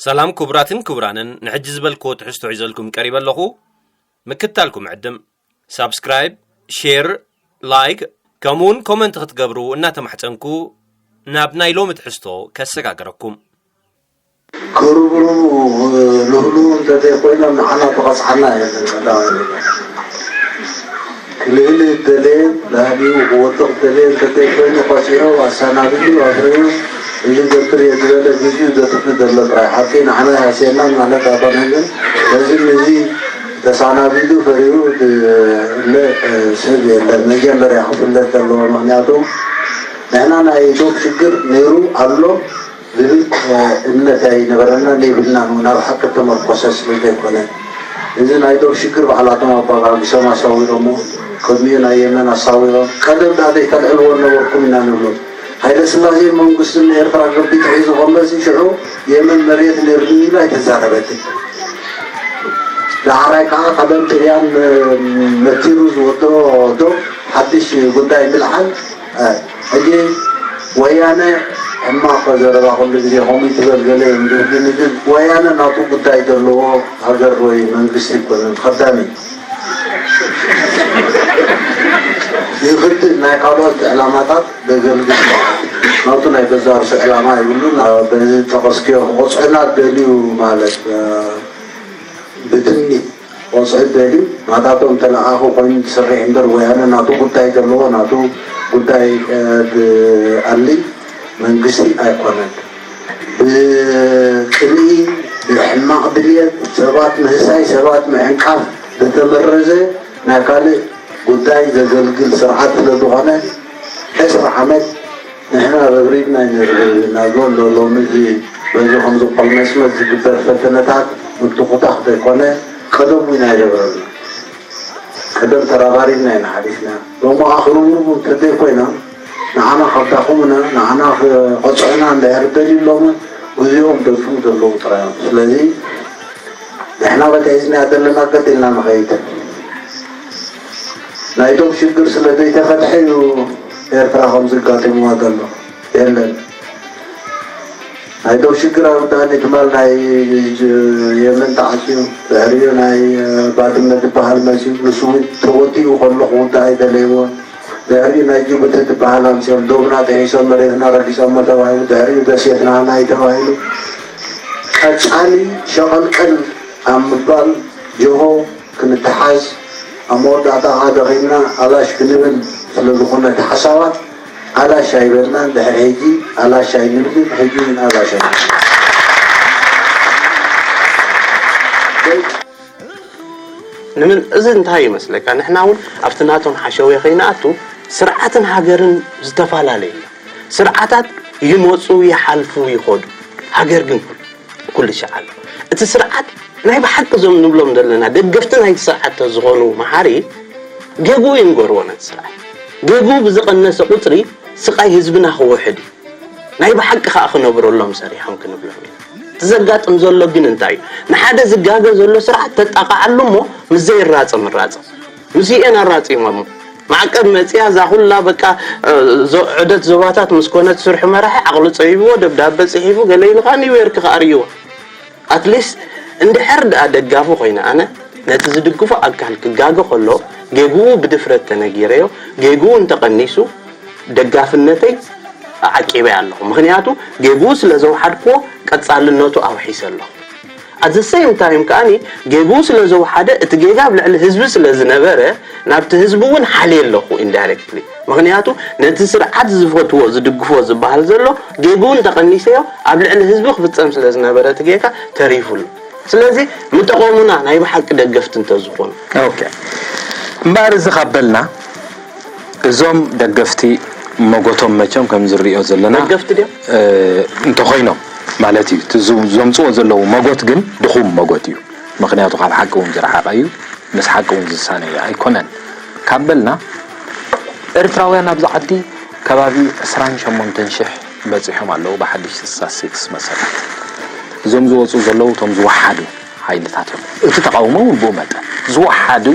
ሰላም ክቡራትን ክቡራንን፣ ንሕጂ ዝበልክዎ ትሕዝቶ ሒዘልኩም ቀሪበ ኣለኹ። ምክትታልኩም ዕድም። ሳብስክራይብ፣ ሼር፣ ላይክ፣ ከምኡውን ኮመንት ክትገብሩ እናተማሕጸንኩ፣ ናብ ናይ ሎሚ ትሕዝቶ ከሰጋግረኩም። ክርብርቡ ልህልዉ እንተዘይኮይኖም ንዓና ተቐጽዓና እዮም ቀዳማይ ነገር። ክልህልህ እደለየ፣ ላህሊኡ ክወድቕ እደለየ እንተዘይኮይኑ፣ ቀጺዑ ኣሰናቢዱ ኣፍሪዩ፣ እዚ ገብር እየ ዝበለ ግዜኡ ዘጥፍእ ዘሎ ጥራይ። ሓቂ ንዓና ይሃስየናን ማለት ኣይኮነን፣ ግን በዚ ነዚ ተሳናቢዱ ፈሪሩ ዝእለ ሰብ የለን። መጀመርያ ክፍለጥ ዘለዎ፣ ምኽንያቱ ንሕና ናይ ዶብ ሽግር ነይሩ ኣሎ ዝብል እምነት ኣይነበረናን የብልናን እውን፣ ኣብ ሓቂ ተመርኮሰ ስለ ዘይኮነ። እዚ ናይ ዶብ ሽግር ባዕላቶም ኣባጋጊሶም ኣሳዊሮሞ፣ ቅድሚኡ ናይ የመን ኣሳዊሮም፣ ቀደም ደኣ ዘይተልዕልዎ ነበርኩም ኢና ንብሎም። ሃይለ ስላሴን መንግስትን ንኤርትራ ገቢት ሒዙ ከመዚ ሽዑ የመን መሬት ነይሩኒ ኢሉ ኣይተዛረበትን። ዳሕራይ ከዓ ቀደም ጥልያን መቲሩ ዝወደኦ ዶብ ሓድሽ ጉዳይ ምልዓል። ሕጂ ወያነ ሕማቕ ዘረባ ኩሉ ግዜ ከምኡ ትበል ገለ እዮም ዝብልኒ፣ ግን ወያነ ናቱ ጉዳይ ዘለዎ ሃገር ወይ መንግስቲ ኣይኮነን። ተኸዳሚ ይኽድን ናይ ካልኦት ዕላማታት ዘገልግል ናቱ ናይ ገዛ ርእሱ ዕላማ የብሉን። በዚ ጠቐስክዮ ክቆጽዑና ደልዩ ማለት ብትምኒት ቆጽዒ ደልዩ ናታቶም ተለኣኹ ኮይኑ ዝሰርሕ እምበር ወያነ ናቱ ጉዳይ ዘለዎ ናቱ ጉዳይ ዝኣሊ መንግስቲ ኣይኮነን። ብቅንኢ ብሕማቕ ድልየት ሰባት ምህሳይ ሰባት ምዕንቃፍ ዝተመረዘ ናይ ካልእ ጉዳይ ዘገልግል ስርዓት ስለ ዝኾነ ዕስራ ዓመት ንሕና ረብሪብና ኢና ረብሪብና ዘሎ ሎሚ እዚ በዚ ከምዚ ቆልመስመስ ዝግበር ፈተነታት ምትኹታኽ ዘይኮነ ቀደሙ ኢና ይረብረብና። ቀደም ተራባሪብና ኢና ሓሊፍና። ሎሚ ኣኽርብርቡ እንተዘይኮይና ንዓና ከዳኹሙና ንዓና ክቐፅዑና እንድሕር ደልዩ ሎሚ ግዜኦም ደልፉ ዘለዉ ጥራዮም። ስለዚ ንሕና በቲ ሒዝናዮ ዘለና ቀጢልና ንኸይድ። ናይ ዶብ ሽግር ስለ ዘይተፈትሐ እዩ ኤርትራ ከምዚ ኣጋጢምዋ ዘሎ። የለን። ናይ ዶብ ሽግር ኣብ ዳኒ ትማል ናይ የመን ተዓጽዩ ድሕሪኡ ናይ ባድመ ዝበሃል መጽዩ ንሱ እውን ተወዲኡ ከሎ ክውዳእ ኣይደለይዎን። ድሕሪኡ ናይ ጅቡቲ ዝበሃል ኣምጽኦም ዶብና ጥሒሶም መሬትና ረጊጾሞ ተባሂሉ ድሕሪኡ ደሴትና ናይ ተባሂሉ ቀጻሊ ሸቐልቀል ኣብ ምባል ጅሆ ክንተሓዝ ኣብ መወዳእታ ከዓ ደኺምና ኣላሽ ክንብል ስለ ዝኾነ እቲ ሓሳባት ኣላሽ ኣይበልናን። ድሕሪ ሕጂ ኣላሽ ኣይንብልን። ሕጂ እውን ኣላሽ ኣይንብልን። ንምን እዚ እንታይ ይመስለካ? ንሕና እውን ኣብቲ ናቶም ሓሸውየ ከይንኣቱ ስርዓትን ሃገርን ዝተፈላለየ እዩ። ስርዓታት ይመፁ ይሓልፉ ይኸዱ፣ ሃገር ግን ኩሉ ኩሉ ሻዕ ኣሎ። እቲ ስርዓት ናይ ብሓቂ እዞም ንብሎም ዘለና ደገፍቲ ናይቲ ስርዓት ተዝኾኑ መሓሪ ጌግኡ ይንገርዎ ነቲ ስርዓት። ጌግኡ ብዝቐነሰ ቁፅሪ ስቓይ ህዝብና ክውሕድ እዩ። ናይ ብሓቂ ከዓ ክነብረሎም ሰሪሖም ክንብሎም ኢና። እቲ ዘጋጥም ዘሎ ግን እንታይ እዩ? ንሓደ ዝጋገ ዘሎ ስርዓት ተጣቕዓሉ እሞ ምስ ዘይራፀ ምራፀ። ምስ ዩኤን ኣራፂሞም። ማዕቀብ መፅያ እዛ ኩላ በቃ ዑደት ዞባታት ምስ ኮነት ስርሑ መራሒ ዓቕሉ ፀቢብዎ ደብዳበ ፅሒፉ ገለ ኢሉ ከዓ ኒውዮርክ ከዓ ርእይዎ። ኣትሊስት እንድሕር ደኣ ደጋፊ ኮይነ ኣነ ነቲ ዝድግፎ ኣካል ክጋገ ከሎ ጌግኡ ብድፍረት ተነጊረዮ ጌግኡ እንተቐኒሱ ደጋፍነተይ ዓቂበ ኣለኹ። ምኽንያቱ ጌግኡ ስለ ዘውሓድክዎ ቀጻልነቱ ኣውሒሰ ኣለኹ። At the same time ከኣኒ ጌግኡ ስለ ዘውሓደ እቲ ጌጋ ኣብ ልዕሊ ህዝቢ ስለ ዝነበረ ናብቲ ህዝቢ እውን ሓልየ ኣለኹ indirectly። ምኽንያቱ ነቲ ስርዓት ዝፈትዎ ዝድግፎ ዝበሃል ዘሎ ጌግኡ እንተቐኒሰዮ ኣብ ልዕሊ ህዝቢ ክፍጸም ስለ ዝነበረ እቲ ጌጋ ተሪፉ ኣሎ። ስለዚ ምጠቐሙና ናይ ብሓቂ ደገፍቲ እንተዝኾኑ። Okay። እምበኣር እዚ ካብ በልና እዞም ደገፍቲ መጎቶም መቸም ከም ዝሪኦ ዘለና ደገፍቲ ድዮም? እንተኾይኖም ማለት እዩ። እቲ ዘምፅዎ ዘለዉ መጎት ግን ድኹም መጎት እዩ። ምኽንያቱ ካብ ሓቂ እውን ዝረሓቐ እዩ፣ ምስ ሓቂ እውን ዝሳነ እዩ ኣይኮነን ካብ በልና ኤርትራውያን ኣብዚ ዓዲ ከባቢ ዕስራን ሸሞንተን ሽሕ በፂሖም ኣለዉ ብሓድሽ ስታስቲክስ መሰረት። እዞም ዝወፁ ዘለዉ እቶም ዝወሓዱ ሓይልታት እዮም። እቲ ተቓውሞ እውን ብኡ መጠን ዝወሓዱ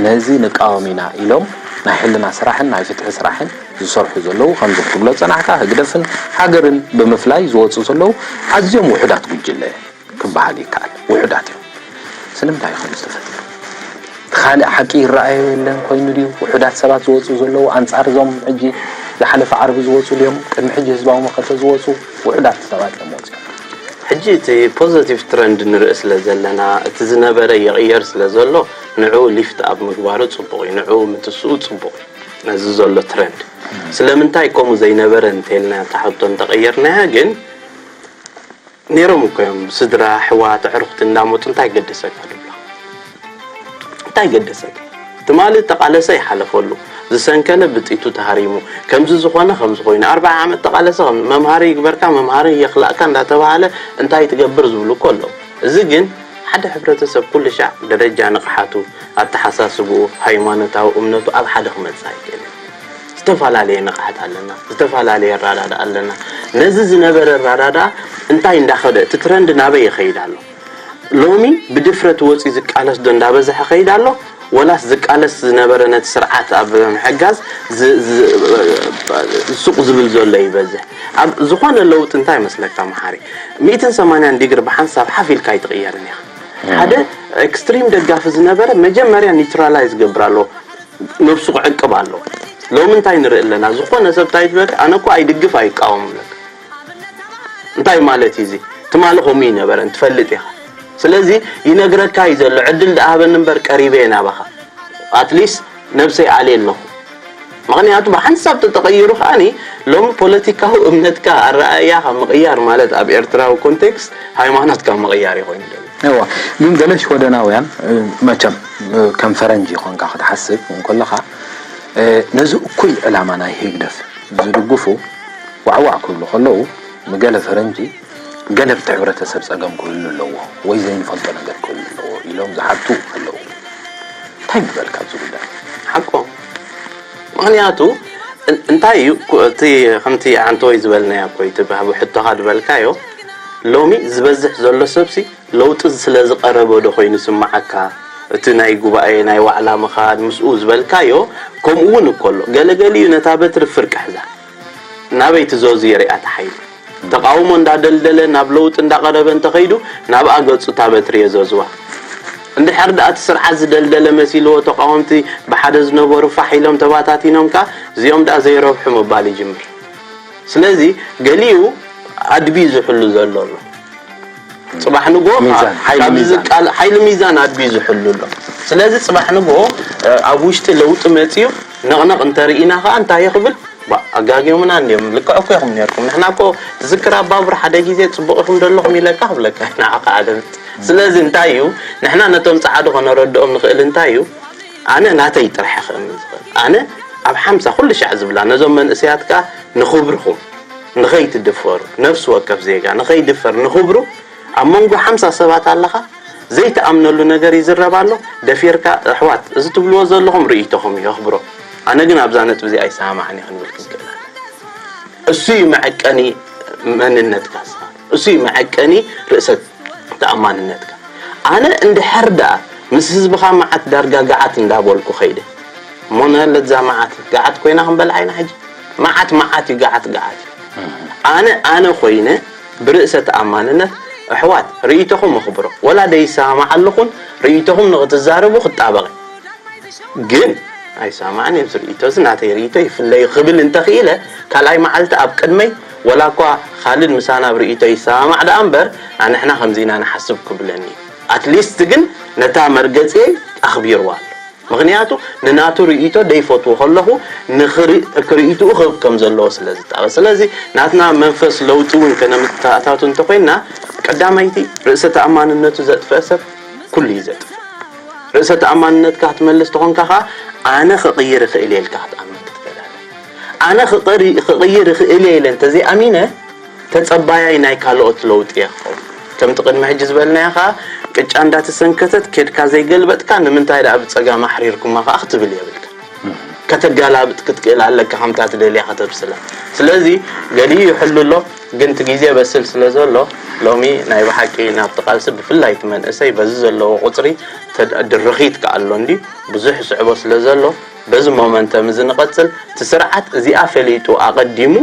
ነዚ ንቃወም ኢና ኢሎም ናይ ሕልና ስራሕን ናይ ፍትሒ ስራሕን ዝሰርሑ ዘለዉ፣ ከምዚ ክትብሎ ዝጸናሕካ፣ ህግደፍን ሃገርን ብምፍላይ ዝወጹ ዘለዉ ኣዝዮም ውሑዳት ጉጅለ ክበሃል ይከኣል። ውሑዳት እዮም። ስለምንታይ እዩ ከምዚ ተፈጢሩ? እቲ ካልእ ሓቂ ይረኣዮ የለን ኮይኑ ድዩ? ውሑዳት ሰባት ዝወጹ ዘለዉ ኣንጻር እዞም ሕጂ ዝሓለፈ ዓርቢ ዝወጹ ድዮም? ቅድሚ ሕጂ ህዝባዊ መኸተ ዝወጹ ውሑዳት ሰባት እዮም ወጺኦም። ሕጂ እቲ ፖዘቲቭ ትረንድ ንርኢ ስለ ዘለና፣ እቲ ዝነበረ ይቕየር ስለ ዘሎ፣ ንዕኡ ሊፍት ኣብ ምግባሩ ጽቡቕ እዩ፣ ንዕኡ ምትስኡ ጽቡቕ እዩ። ነዚ ዘሎ ትረንድ ስለምንታይ ከምኡ ዘይነበረ እንተልና፣ እታ ሕቶ እንተቐየርናያ ግን፣ ነይሮም እኮ እዮም ስድራ፣ ኣሕዋት፣ ኣዕሩኽቲ እንዳመጹ እንታይ ገደሰካ ድብላ? እንታይ ገደሰካ? ትማሊ እተቓለሰ ይሓለፈሉ፣ ዝሰንከለ ብጢቱ ተሃሪሙ፣ ከምዚ ዝኾነ ከምዚ ኮይኑ፣ ኣርብዓ ዓመት ተቓለሰ፣ ከም መምሃሪ ይግበርካ፣ መምሃሪ የኽላእካ እንዳተባሃለ እንታይ ትገብር ዝብሉ እኮ ኣለዉ። እዚ ግን ሓደ ሕብረተሰብ ኩሉ ሻዕ ደረጃ ንቕሓቱ፣ ኣተሓሳስብኡ፣ ሃይማኖታዊ እምነቱ ኣብ ሓደ ክመጽእ ኣይክእልን። ዝተፈላለየ ንቕሓት ኣለና፣ ዝተፈላለየ ኣራዳዳ ኣለና። ነዚ ዝነበረ ኣራዳዳ እንታይ እንዳኸደ፣ እቲ ትረንድ ናበይ ይኸይድ ኣሎ? ሎሚ ብድፍረት ወፂ ዝቃለስ ዶ እንዳበዝሐ ኸይድ ኣሎ? ወላስ ዝቃለስ ዝነበረ ነቲ ስርዓት ኣብ ምሕጋዝ ዝ- ዝ- ሱቕ ዝብል ዘሎ ይበዝሕ? ኣብ ዝኾነ ለውጢ እንታይ መስለካ መሓሪ? ሚእትን ሰማንያን ዲግሪ ብሓንሳብ ሓፍ ኢልካ ኣይትቕየርን ኢኻ። ሓደ ኤክስትሪም ደጋፊ ዝነበረ መጀመርያ ኒውትራላይዝ ገብር ኣሎ፣ ነብሱ ክዕቅብ ኣሎ። ሎሚ እንታይ ንርኢ ኣለና? ዝኾነ ሰብ እንታይ ትበል? ኣነ እኮ ኣይድግፍ ኣይቃወም ኣለካ። እንታይ ማለት እዩ እዚ? ትማሊ ከምኡ ይነበረን ትፈልጥ ኢኻ። ስለዚ ይነግረካ እዩ ዘሎ፣ ዕድል ደኣበኒ እምበር ቀሪበ እየ ናባኻ። ኣትሊስት ነብሰይ ኣልየ ኣለኹ። ምኽንያቱ ብሓንሳብ ተተቐይሩ ከኣኒ ሎሚ ፖለቲካዊ እምነትካ ኣረኣእያኻ ምቕያር ማለት ኣብ ኤርትራዊ ኮንቴክስት ሃይማኖትካ ምቕያር እዩ ኮይኑ ዘሎ። እዋ፣ ግን ገለ ሽወደናውያን፣ እ፣ መቸም፣ እ፣ ከም ፈረንጂ ኾንካ ክትሓስብ እንከለኻ፣ እ፣ ነዚ እኩይ ዕላማ ናይ ህግደፍ ዝድግፉ ዋዕዋዕ ክብሉ ከለዉ፣ ንገለ ፈረንጂ ገለ ኣብቲ ሕብረተሰብ ጸገም ክህሉ ኣለዎ ወይ ዘይንፈልጦ ነገር ክህሉ ኣለዎ ኢሎም ዝሓቱ ኣለዉ። እንታይ ምበልካ ኣብዚ ጉዳይ? ሓቆም። ምኽንያቱ እን- እንታይ እዩ፣ ኩ- እቲ ከምቲ ዓንተወይ ዝበልናዮ እኮ እዩ፣ እቲ ብሕቶኻ ዝበልካዮ፣ ሎሚ ዝበዝሕ ዘሎ ሰብሲ ለውጢ ስለ ዝቐረበ ዶ ኮይኑ ስምዓካ? እቲ ናይ ጉባኤ ናይ ዋዕላ ምኻድ ምስኡ ዝበልካዮ ከምኡ እውን እኮ ኣሎ። ገለገሊኡ ነታ በትሪ ፍርቂ ሕዛ ናበይ ትዘዙ የሪኣ ተሓይሉ ተቃውሞ እንዳደልደለ ናብ ለውጢ እንዳቐረበ እንተኸይዱ ናብኣ ገጹ እታ በትሪ የዘዝዋ። እንድሕር ደኣ እቲ ስርዓት ዝደልደለ መሲልዎ ተቃወምቲ ብሓደ ዝነበሩ ፋሕ ኢሎም ተባታቲኖም ከኣ እዚኦም ደኣ ዘይረብሑ ምባል ይጅምር። ስለዚ ገሊኡ ኣድቢ ዝሕሉ ዘሎ ኣሎ። ጽባሕ ንግሆ ሚዛን፣ ሓይሊ ካብ ሚዛን። ዝቃል-፣ ሓይሊ ሚዛን ኣድቢ ዝሕሉ ኣሎ። ስለዚ ጽባሕ ንግሆ፣ እ፣ ኣብ ውሽጢ ለውጢ መጺኡ ነቕነቕ እንተርኢና ከኣ እንታይ ይኽብል? ባ-፣ ኣጋጊዮምና እንድዮም። ልክዕ እኮ ኢኹም ነርኩም። ንሕና እኮ ትዝክር ኣባቡር ሓደ ግዜ ጽቡቕ ኢኹም ዘለኹም ኢለካ ክብለካ ንዓኻ ኣደምት። ስለዚ እንታይ እዩ? ንሕና ነቶም ጸዓዱ ከነረድኦም ንኽእል እንታይ እዩ? ኣነ ናተይ ጥራሕ እየ ክእምን ዝኽእል። ኣነ ኣብ ሓምሳ ኩሉ ሻዕ ዝብላ ነዞም መንእሰያት ከኣ ንኽብርኹም ንኸይትድፈሩ፣ ነፍሲ ወከፍ ዜጋ ንኸይድፈር ንኽብሩ ኣብ መንጎ ሓምሳ ሰባት ኣለኻ ዘይትኣምነሉ ነገር ይዝረብ ኣሎ። ደፊርካ ኣሕዋት እዚ ትብልዎ ዘለኹም ርእይቶኹም እዩ ኣኽብሮ። ኣነ ግን ኣብዛ ነጥቢ እዚኣ ኣይሰማማዕን እየ ክንብል ክንክእል ኣለና። እሱ እዩ መዐቀኒ መንነትካ ንስኻ። እሱ እዩ መዐቀኒ ርእሰ ተኣማንነትካ። ኣነ እንድሕር ደኣ ምስ ህዝብኻ መዓት ዳርጋ ገዓት እንዳበልኩ ከይደ እሞ ነለዛ መዓት ገዓት ኮይና ክንበልዓ ኢና ሕጂ። መዓት መዓት እዩ፣ ገዓት ገዓት እዩ። ኣነ ኣነ ኮይነ ብርእሰ ተኣማንነት ኣሕዋት ርእይቶኹም ኣኽብሮ። ወላ ደይሰማማዕ ኣለኹን ርእይቶኹም ንኽትዛረቡ ክጣበቕ እየ። ግን ኣይሰማማዕን እየ፣ እዚ ርእይቶ እዚ ናተይ ርእይቶ ይፍለዩ ክብል እንተኽኢለ፣ ካልኣይ መዓልቲ ኣብ ቅድመይ ወላ እኳ ካልድ ምሳና ኣብ ርእይቶ ይሰማማዕ ደኣ እምበር፣ ኣንሕና ከምዚ ኢና ንሓስብ ክብለኒ እዩ። ኣትሊስት ግን ነታ መርገጺየይ ኣኽቢርዋ ኣሎ። ምኽንያቱ ንናቱ ርእይቶ ደይፈትዎ ከለኹ ንኽሪ-፣ ክርእይትኡ ክህብ ከም ዘለዎ ስለ ዝጣበ። ስለዚ ናትና መንፈስ ለውጢ እውን ከነምተኣታቱ እንተኾይንና፣ ቀዳማይቲ ርእሰ ተኣማንነቱ ዘጥፍአ ሰብ ኩሉ እዩ ዘጥፍእ። ርእሰ ተኣማንነትካ ክትመልስ ተኾንካ ኸዓ ኣነ ክቕይር እኽእል እየ ኢልካ ክትኣምን ክትክእል ኣለካ። ኣነ ክቕሪ-፣ ክቕይር እኽእል እየ ኢለ እንተዘይኣሚነ ተጸባያይ ናይ ካልኦት ለውጢ እየ ክኸውን። ከምቲ ቅድሚ ሕጂ ዝበልናዮ ኸዓ ቅጫ እንዳተሰንከተት ኬድካ ዘይገልበጥካ ንምንታይ ደኣ ብጸጋም ኣሕሪርኩማ ኸዓ ክትብል የብልካ። ከተጋላብጥ ክትክእል ኣለካ ከምታ ትደልያ ከተብስላ። ስለዚ ገሊኡ ይሕሉ ኣሎ፣ ግን እቲ ግዜ በስል ስለ ዘሎ ሎሚ ናይ ብሓቂ ናብቲ ቃልሲ ብፍላይ እቲ መንእሰይ በዚ ዘለዎ ቁጽሪ ተድ-፣ ድርኺት ከኣ ኣሎ እንዲ ብዙሕ ዝስዕቦ ስለ ዘሎ በዚ ሞመንተም እዚ ንቐጽል። እቲ ስርዓት እዚኣ ፈሊጡ ኣቐዲሙ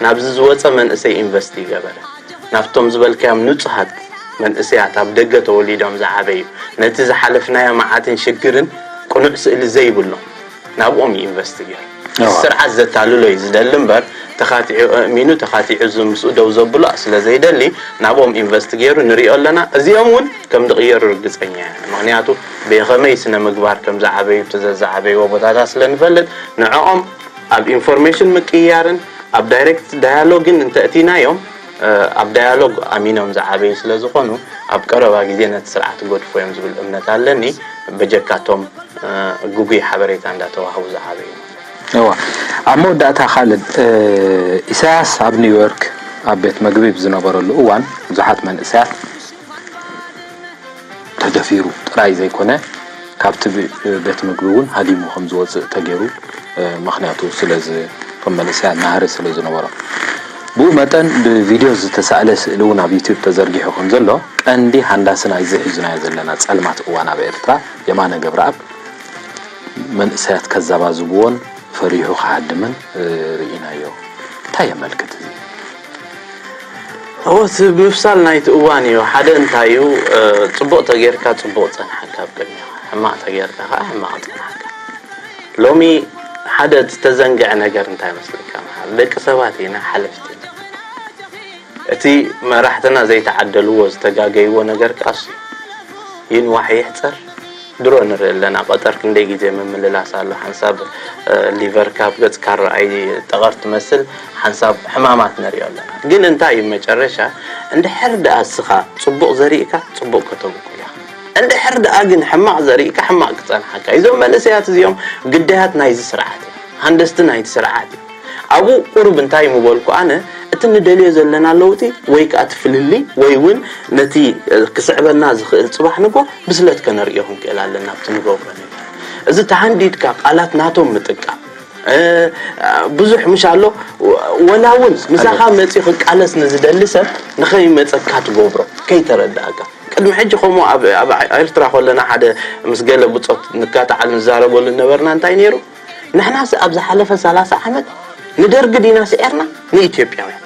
ናብዚ ዝወጸ መንእሰይ ኢንቨስት ይገበረ። ናብቶም ዝበልካዮም ንጹሃት መንእሰያት ኣብ ደገ ተወሊዶም ዝዓበዩ፣ ነቲ ዝሓለፍናዮ መዓትን ሽግርን ቅኑዕ ስእሊ ዘይብሎም፣ ናብኦም ኢንቨስት ገይሩ። እቲ ስርዓት ዘታልሎ እዩ ዝደሊ እምበር፣ ተኻቲዑ ኣእሚኑ፣ ተኻቲዑ እዚ ምስኡ ደው ዘብሎ ስለ ዘይደሊ፣ ናብኦም ኢንቨስት ገይሩ ንሪኦ ኣለና። እዚኦም እውን ከም ዝቕየሩ ርግጸኛ እየ። ምኽንያቱ ብኸመይ ስነ ምግባር ከም ዝዓበዩ፣ እቲ ዘዝዓበይዎ ቦታታት ስለ ንፈልጥ፣ ንዕኦም ኣብ ኢንፎርሜሽን ምቅይያርን ኣብ ዳይሬክት ዳያሎግን እንተእቲናዮም፣ ኣብ ዳያሎግ ኣሚኖም ዝዓበዩ ስለ ዝኾኑ፣ ኣብ ቀረባ ግዜ ነቲ ስርዓት ይገድፎ እዮም ዝብል እምነት ኣለኒ። በጀካቶም ግጉይ ሓበሬታ እንዳተዋህቡ ዝዓበዩ። እዋ፣ ኣብ መወዳእታ ካልድ፣ ኢሳያስ ኣብ ኒውዮርክ ኣብ ቤት መግቢ ብዝነበረሉ እዋን ብዙሓት መንእሰያት ተደፊሩ ጥራይ ዘይኮነ፣ ካብቲ ቤት መግቢ እውን ሃዲሙ ከም ዝወፅእ ተገይሩ። ምኽንያቱ ስለዚ፣ እቶም መንእሰያት ናህሪ ስለ ዝነበሮም። ብኡ መጠን ብቪድዮ ዝተሳእለ ስእሊ እውን ኣብ ዩቲዩብ ተዘርጊሑ ከም ዘሎ፣ ቀንዲ ሃንዳሲ ናይዚ ሒዝናዮ ዘለና ጸልማት እዋን ኣብ ኤርትራ፣ የማነ ገብረኣብ መንእሰያት ከዘባዝብዎን ፈሪሑ ክሃድምን ርኢናዮ። እንታይ የመልክት እዚ? እወ፣ እቲ ምፍሳል ናይቲ እዋን እዩ። ሓደ እንታይ እዩ፣ ጽቡቕ ተጌርካ ጽቡቕ ጸንሓካ ኣብ ቅድሚኻ፣ ሕማቕ ተጌርካ ከዓ ሕማቕ ጸንሓካ። ሎሚ ሓደ ዝተዘንግዐ ነገር እንታይ መስለካ? ደቂ ሰባት ኢና፣ ሓለፍቲ ኢና። እቲ መራሕትና ዘይተዓደልዎ፣ ዝተጋገይዎ ነገር ከኣ እሱ እዩ። ይንዋሕ ይሕጸር፣ ድሮ ንርኢ ኣለና። ቀጠር ክንደይ ግዜ ምምልላስ ኣሎ። ሓንሳብ ሊቨርካ ኣብ ገጽካ ርኣይ፣ ጠቐር ትመስል፣ ሓንሳብ ሕማማት ንርኢ ኣለና። ግን እንታይ እዩ መጨረሻ? እንድሕር ደኣ እስኻ ጽቡቕ ዘሪእካ፣ ጽቡቕ ከተብቁል ኢኻ። እንድሕር ደኣ ግን ሕማቕ ዘሪእካ፣ ሕማቕ ክጸንሓካ እዩ። እዞም መንእሰያት እዚኦም ግዳያት ናይዚ ስርዓት እዮም። ሃንደስቲ ናይቲ ስርዓት እዮም። ኣብኡ ቁሩብ እንታይ ምበልኩ ኣነ፣ እቲ ንደልዮ ዘለና ለውጢ ወይ ከኣ እቲ ፍልልይ ወይ እውን ነቲ ክስዕበና ዝኽእል ጽባሕ ንጎ ብስለት ከነርእዮ ክንክእል ኣለና ኣብቲ ንገብሮ ነገር። እዚ ተሃንዲድካ ቃላት ናቶም ምጥቃም፣ ብዙሕ ምሽ ኣሎ። ወላ እውን ምሳኻ መጺኡ ክቃለስ ንዝደሊ ሰብ ንኸይመጸካ ትገብሮ፣ ከይተረዳእካ። ቅድሚ ሕጂ ከምኡ ኣብ ኤርትራ ከለና ሓደ ምስ ገለ ብጾት ንካታዓል ንዛረበሉ ነበርና። እንታይ ነይሩ? ንሕናስ ኣብ ዝሓለፈ ሰላሳ ዓመት ንደርጊ ዲና ስዒርና? ንኢትዮጵያውያን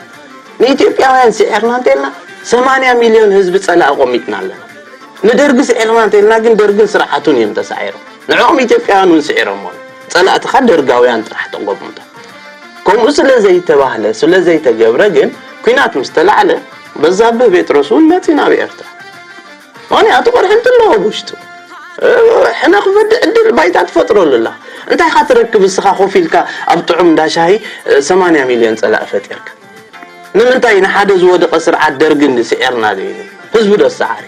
ንኢትዮጵያውያን ስዒርና እንተልና ሰማንያ ሚልዮን ህዝቢ ጸላኢ ቆሚጥና ኣለና። ንደርጊ ስዒርና እንተልና ግን ደርግን ስርዓቱን እዮም ተሳዒሮም። ንዕኦም ኢትዮጵያውያን እውን ስዒሮሞ። ጸላእትኻ ደርጋውያን ጥራሕ ተቆምጦ። ከምኡ ስለ ዘይተባህለ፣ ስለ ዘይተገብረ ግን ኲናት ምስ ተላዕለ በዛብህ ጴጥሮስ እውን መጺ ናብ ኤርትራ። ምኽንያቱ ቅርሕንቲ ኣለዎ ኣብ ውሽጡ። ሕነ ክፈዲ ዕድል ባይታ ትፈጥረሉ ኣላ። እንታይ ኢኻ ትረክብ እስኻ ኮፍ ኢልካ ኣብ ጥዑም እንዳ ሻሂ ሰማንያ ሚልዮን ጸላኢ ፈጢርካ? ንምንታይ ንሓደ ዝወደቐ ስርዓት ደርግን ስዒርና ዘይብል? ህዝቢ ዶ ዝሰዓረ?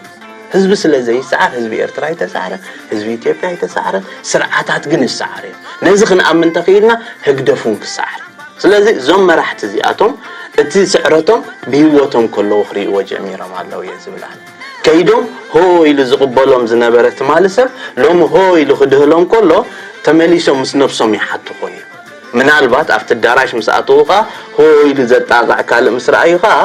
ህዝቢ ስለ ዘይሰዓር ህዝቢ ኤርትራ ኣይተሰዓረን፣ ህዝቢ ኢትዮጵያ ኣይተሰዓረን፣ ስርዓታት ግን ይሰዓር እዮም። ነዚ ክንኣምን እንተኽኢልና ህግደፍ እውን ክሰዓር። ስለዚ እዞም መራሕቲ እዚኣቶም እቲ ስዕረቶም ብህይወቶም ከለዉ ክርእይዎ ጀሚሮም ኣለዉ እየ ዝብል ኣነ። ከይዶም ሆ ኢሉ ዝቕበሎም ዝነበረ ትማሊ ሰብ ሎሚ ሆ ኢሉ ክድህሎም ከሎ ተመሊሶም ምስ ነብሶም ይሓቱ ኮን እዮም። ምናልባት ኣብቲ ኣዳራሽ ምስ ኣተዉ ኸኣ ሆ ኢሉ ዘጣቕዕ ካልእ ምስ ረኣዩ ኸኣ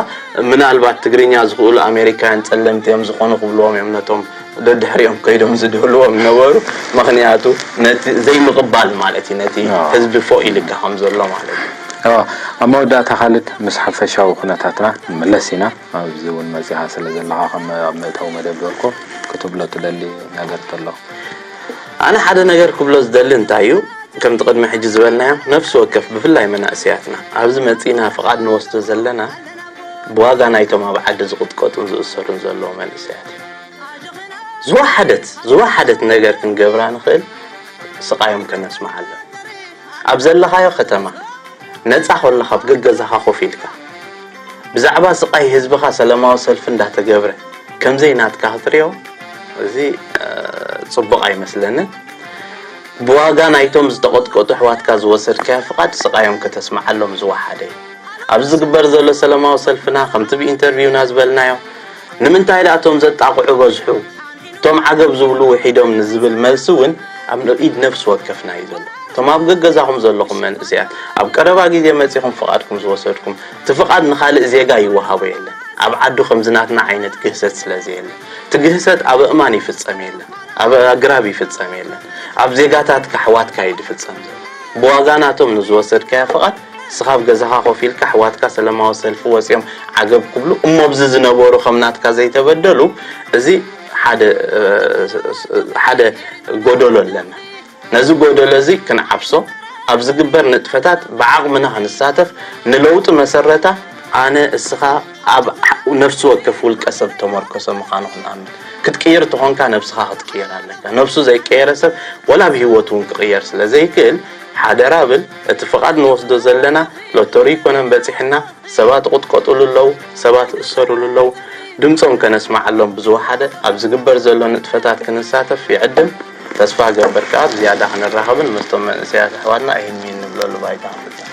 ምናልባት ትግርኛ ዝኽእሉ ኣሜሪካውያን ጸለምቲ እዮም ዝኾኑ ክብልዎም እዮም ነቶም ደድሕሪኦም ከይዶም ዝድህልዎም ነበሩ። ምኽንያቱ ነቲ ዘይምቕባል ማለት እዩ፣ ነቲ ኣዎ። ህዝቢ ፎእ ኢልካ ከም ዘሎ ማለት እዩ። ኣዎ፣ ኣብ መወዳእታ ካልድ ምስ ሓፈሻዊ ኩነታትና ንመለስ ኢና። ኣብዚ እውን መጺኻ ስለ ዘለኻ ከም ኣብ መእተዊ መደብ ዝበልኮ ክትብሎ ትደሊ ነገር ተሎ? ኣነ ሓደ ነገር ክብሎ ዝደሊ እንታይ እዩ፣ ከምቲ ቅድሚ ሕጂ ዝበልናዮ ነፍሲ ወከፍ ብፍላይ መናእሰያትና ኣብዚ መጺና ፍቓድ ንወስዶ ዘለና ብዋጋ ናይቶም ኣብ ዓዲ ዝቕጥቀጡን ዝእሰሩን ዘለዉ መንእሰያት እዩ። ዝወሓደት ዝወሓደት ነገር ክንገብራ ንኽእል ስቓዮም ከነስምዓሎም። ኣብ ዘለኻዮ ከተማ ነጻ ኮለኻ ኣብ ገገዛኻ ኮፍ ኢልካ ብዛዕባ ስቓይ ህዝብኻ ሰላማዊ ሰልፊ እንዳተገብረ ከምዘይ ናትካ ክትሪኦ እዚ ጽቡቕ ኣይመስለንን። ብዋጋ ናይቶም ዝተቐጥቀጡ ኣሕዋትካ ዝወሰድካዮ ፍቓድ ስቓዮም ከተስምዓሎም ዝወሓደ እዩ። ኣብዚ ዝግበር ዘሎ ሰላማዊ ሰልፍና ከምቲ ብኢንተርቪውና ዝበልናዮ ንምንታይ ደኣ እቶም ዘጣቕዑ በዝሑ እቶም ዓገብ ዝብሉ ውሒዶም ንዝብል መልሲ እውን ኣብ ኢድ ነፍሲ ወከፍና እዩ ዘሎ። እቶም ኣብ ገገዛኹም ዘለኹም መንእሰያት ኣብ ቀረባ ግዜ መጺኹም ፍቓድኩም ዝወሰድኩም እቲ ፍቓድ ንኻልእ ዜጋ ይወሃቦ የለን። ኣብ ዓዱ ከምዚ ናትና ዓይነት ግህሰት ስለ ዘየለ፣ እቲ ግህሰት ኣብ ኣእማን ይፍጸም የለን፣ ኣብ ኣግራብ ይፍጸም የለን፣ ኣብ ዜጋታትካ ኣሕዋትካ እዩ ዝፍጸም ዘሎ። ብዋጋ ናቶም ንዝወሰድካዮ ፍቓድ፣ ንስኻ ኣብ ገዛኻ ኮፍ ኢልካ ኣሕዋትካ ሰላማዊ ሰልፊ ወጺኦም ዓገብ ክብሉ፣ እሞ ኣብዚ ዝነበሩ ከም ናትካ ዘይተበደሉ፣ እዚ ሓደ፣ እ፣ ሓደ ጎደሎ ኣለና። ነዚ ጎደሎ እዚ ክንዓብሶ፣ ኣብ ዝግበር ንጥፈታት ብዓቕምና ክንሳተፍ፣ ንለውጢ መሰረታ ኣነ እስኻ ኣብ ነፍሲ ወከፍ ውልቀ ሰብ ተመርኮሰ ምዃኑ ክንኣምን። ክትቅይር ተኾንካ ነብስኻ ክትቅይር ኣለካ። ነብሱ ዘይቀየረ ሰብ ወላ ኣብ ህይወቱ እውን ክቕየር ስለ ዘይክእል፣ ሓደራ ብል፣ እቲ ፍቓድ ንወስዶ ዘለና ሎተሪ ይኮነን በጺሕና፣ ሰባት ይቕጥቀጡሉ ኣለዉ፣ ሰባት ይእሰሩሉ ኣለዉ። ድምጾም ከነስምዓሎም ብዝወሓደ ኣብ ዝግበር ዘሎ ንጥፈታት ክንሳተፍ ይዕድም። ተስፋ እገብር ከኣ ብዝያዳ ክንራኸብን ምስቶም መንእሰያት ኣሕዋትና ይህን ሚን ንብለሉ ባይታ ክንፍጠር።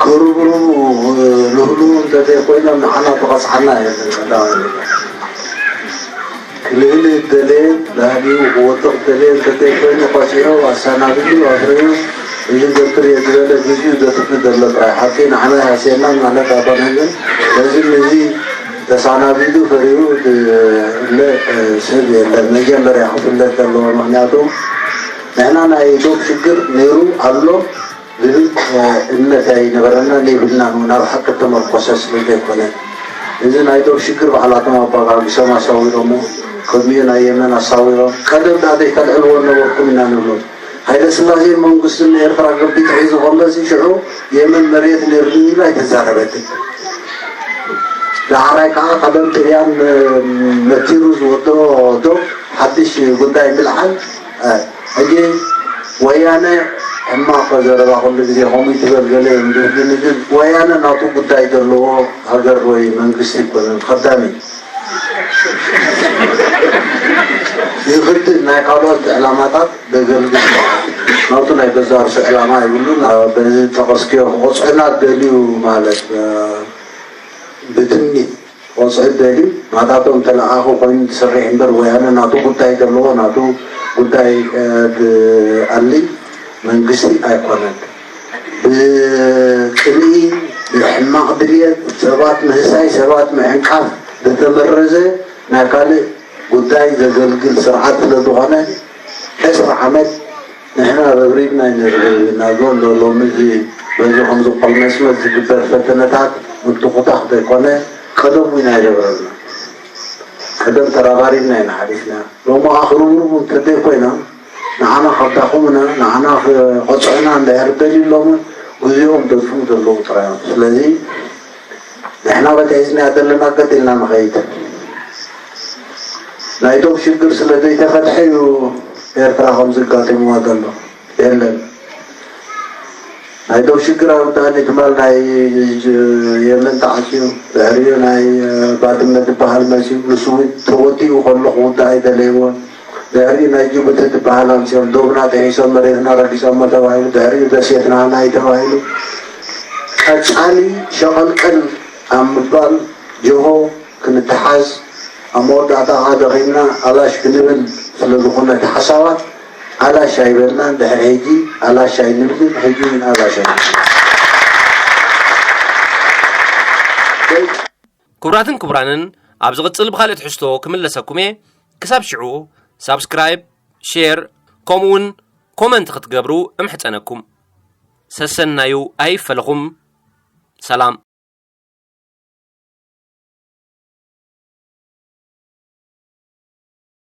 ክርብርቡ ልህልዉ እንተዘይኮይኖም ንዓና ተቐጽዓና የለን ቀዳማይ ነገር። ክልህልህ እደለየ፣ ላህሊኡ ክወድቕ እደለየ እንተዘይኮይኑ፣ ቀጺዑ ኣሰናቢዱ ኣፍርዩ፣ እዚ ገትር እየ ዝበለ ግዚኡ ዘጥፍእ ዘሎ ጥራይ። ሓቂ ንዓና ይሃስየና ማለት ኣይኮነን፣ ግን በዚ ምዚ ተሰናቢዱ ፈሪዩ ዝእለ ሰብ የለን። መጀመርያ ክፍለጥ ዘለዎ፣ ምኽንያቱ ንሕና ናይ ዶብ ሽግር ነይሩ ኣሎ ዝብል፣ እ፣ እምነት ኣይነበረናን የብልናን እውን፣ ኣብ ሓቂ እተመርኮሰ ስለ ዘይኮነ። እዚ ናይ ዶብ ሽግር ባዕላቶም ኣባጋጊሶም ኣሳዊሮሞ፣ ቅድሚኡ ናይ የመን ኣሳዊሮም፣ ቀደም ደኣ ዘይተልዕልዎ ነበርኩም ኢና ንብሎም። ሃይለ ስላሴን መንግስትን ንኤርትራ ገልቢጡ ሒዙ ከሎሲ ሽዑ የመን መሬት ነይሩኒ ኢሉ ኣይተዛረበትን። ዳሕራይ ከዓ ቀደም ጥልያን መቲሩ ዝወደኦ ዶብ ሓድሽ ጉዳይ ምልዓል፣ እ፣ ሕጂ ወያነ ሕማቕ ዘረባ ኩሉ ግዜ ከምኡ ትበል ገለ እዮም ዝብሉኒ፣ ግን ወያነ ናቱ ጉዳይ ዘለዎ ሃገር ወይ መንግስቲ ኣይኮነን። ቀዳሚ ይግድድ ናይ ካልኦት ዕላማታት ዘገልግል ናቱ ናይ ገዛእ ርእሱ ዕላማ የብሉን። በዚ ጠቐስክዮ ክቆጽዑና ደልዩ ማለት፣ እ፣ ብትምኒት ክቆጽዑ ደልዩ ናታቶም ተለኣኣኹ ኮይኑ ዝሰርሕ እምበር ወያነ ናቱ ጉዳይ ዘለዎ ናቱ ጉዳይ፣ እ፣ ዝኣሊ መንግስቲ ኣይኮነን። ብቅንኢ፣ ብሕማቕ ድልየት፣ ሰባት ምህሳይ፣ ሰባት ምዕንቃፍ ዝተመረዘ ናይ ካልእ ጉዳይ ዘገልግል ስርዓት ስለ ዝኾነ፣ ዕስራ ዓመት ንሕና ረብሪብና ኢና፣ ረብሪብና፣ ግን ሎሚ እዚ በዚ ከምዚ ቆልመስመስ ዝግበር ፈተነታት ምትኹታኽ ዘይኮነ፣ ቀደም ኢና ይረብረብና። ቀደም ተራባሪብና ኢና ሓሊፍና። ሎሚ ኣኽርብርቡ እንተዘይኮይና፣ ንዓና ከዳኽሙና፣ ንዓና ክቐጽዑና እንድሕር ደልዩ፣ ሎሚ ግዜኦም ዘጥፍኡ ዘለዉ ጥራይ እዮም። ስለዚ ንሕና በቲ ሒዝናዮ ዘለና ቀጢልና ንኸይድ። ናይ ዶብ ሽግር ስለ ዘይተፈትሐ እዩ ኤርትራ ከምዚ ኣጋጢምዋ ዘሎ። የለን። ናይ ዶብ ሽግር ኣብ ዳኒ ትማል ናይ የመን ተዓጽዩ፣ ድሕሪኡ ናይ ባድመ ዝበሃል መጽዩ፣ ንሱ እውን ተወዲኡ ከሎ ክውዳእ ኣይደለይዎን። ድሕሪኡ ናይ ጅቡቲ ዝበሃል ኣምጽኦም፣ ዶብና ጥሒሶም መሬትና ረጊጾሞ ተባሂሉ፣ ድሕሪኡ ደሴትና ናይ ተባሂሉ፣ ቀጻሊ ሸቐልቀል ኣብ ምባል ጅሆ ክንተሓዝ፣ ኣብ መወዳእታ ከዓ ደኺምና ኣላሽ ክንብል ስለ ዝኾነ እቲ ሓሳባት፣ ኣላሽ ኣይበልናን። ድሕሪ ሕጂ ኣላሽ ኣይንብልን፣ ሕጂ እውን ኣላሽ ኣይንብልን። ክቡራትን ክቡራንን፣ ኣብ ዝቕጽል ብኻልእ ትሕዝቶ ክምለሰኩም እየ። ክሳብ ሽዑ፣ ሳብስክራይብ፣ ሼር፣ ከምኡውን ኮመንት ክትገብሩ እምሕጸነኩም። ሰሰናዩ ኣይፈለኹም። ሰላም።